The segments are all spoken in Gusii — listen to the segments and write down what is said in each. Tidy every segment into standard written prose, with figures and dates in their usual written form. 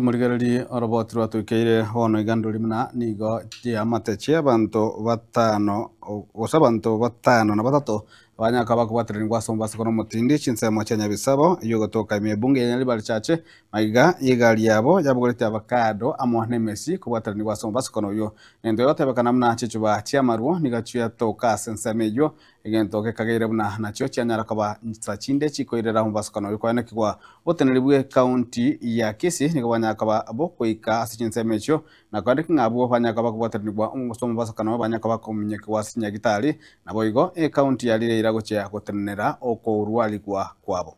Morigererie oroboti rwatoikeire bono iga ndori buna nigo chiamate chi'abanto batano gose abanto batano na batato banyare koba bakobwateranigwa ase omobasoko na omotindi chinsemo chia Nyabisabo eyio egotoka ime ebunge ya Nyaribari Church maiga y'egari yabo yabogoretie avocado amo nemesi kobwateranigwa ase omobasokano oyio. Nento egotebekana buna chichuba chi'amarwo nigo chiatoka ase ensemo eyio Egento gekageire buna nachio chianyara koba nchita chinde chikoirera omobasukano oyo koenekigwa. Oboteneneri bw'ecounty ya Kisii nigo bwanyara koba bokoika ase chinsemo echio na koeneki ng'a abwo banyara koba bakobwateranigwa ase omobasukano banyare koba bakominyokigwa ase chinyagitari. Naboigo ecounty ya Rireira gochia gotenenera okorwarigwa kwabo.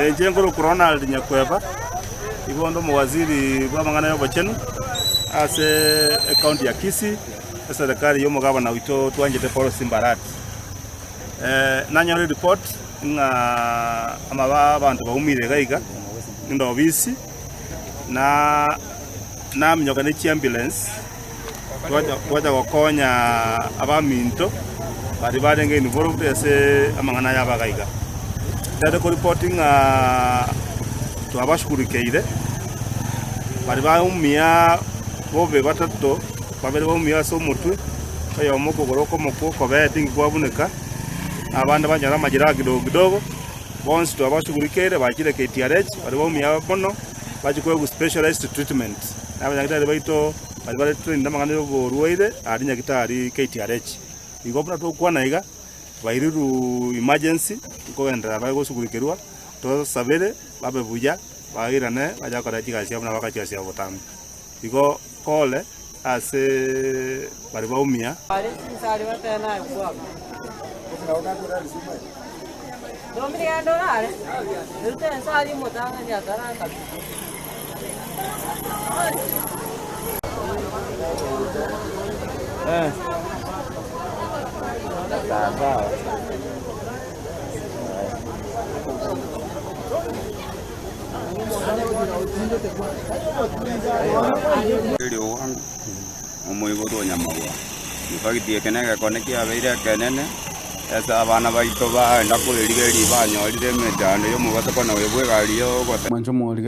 Inche nkorokwa Ronald Nyakweba. Igo onde omowaziri bw'amang'ana y'obochenu ase ecounty ya Kisii, eserekari y'omogabana oito twanchete Paul Simbarati. Nanyora ereport ng'a amaba abanto baumire iga iga ninde obisi na naminyoka ne chiambulance twacha gokonya abaminto baria barenge involved ase amang'ana aya abaga iga. Ntagete koripoti ng'a twabashugurikeire, baria baumia bobe batato, babere baumia ase omotwe, oyomo okogoro okomo kwa okobee tinki kwabuneka, na abande banyora amajeraha kidogo kidogo, bonsi twabashugurikeire bachire KTRH, baria baumia mono bachie koegwa specialized treatment. Na abanyagitari baito baria bare trained amang'ana ya oborwaire aria nyagitari KTRH. Igo buna togokwana iga, Bairirwe emergency nkogenderera bare gosugurikerwa, tosabere babe buya, bairane bache gokora chigasi chiabo buna bagokora chigasi chiabo botambe. Igo pole ase baria baumia. Omoiborwa o nyamagwa. In fact eke negekone kiabeire ekenene, ase abana baito baenda korigereria banyorire emechando ya omobasokano oyo bw'egari ya ogoteba. Mwanche omorige.